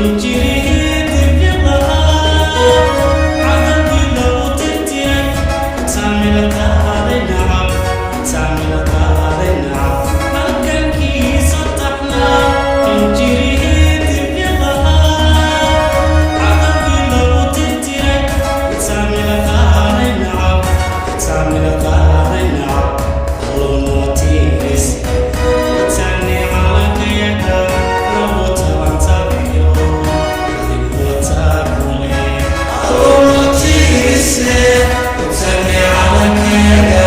Injirihii dibyadahaa cadowgii lagu tirtiray, taamila qaaday nacab, taamila qaaday nacab, halgankiisa taxnaa. Injirihii dibyadahaa cadowgii lagu tirtiray, taamila qaaday nacab, taamila qaaday nacab. Allow noo tiiris taagni calankayaga nagu tabantabiyo adiguna taakule. Allow noo tiirise, taagni calankayaga.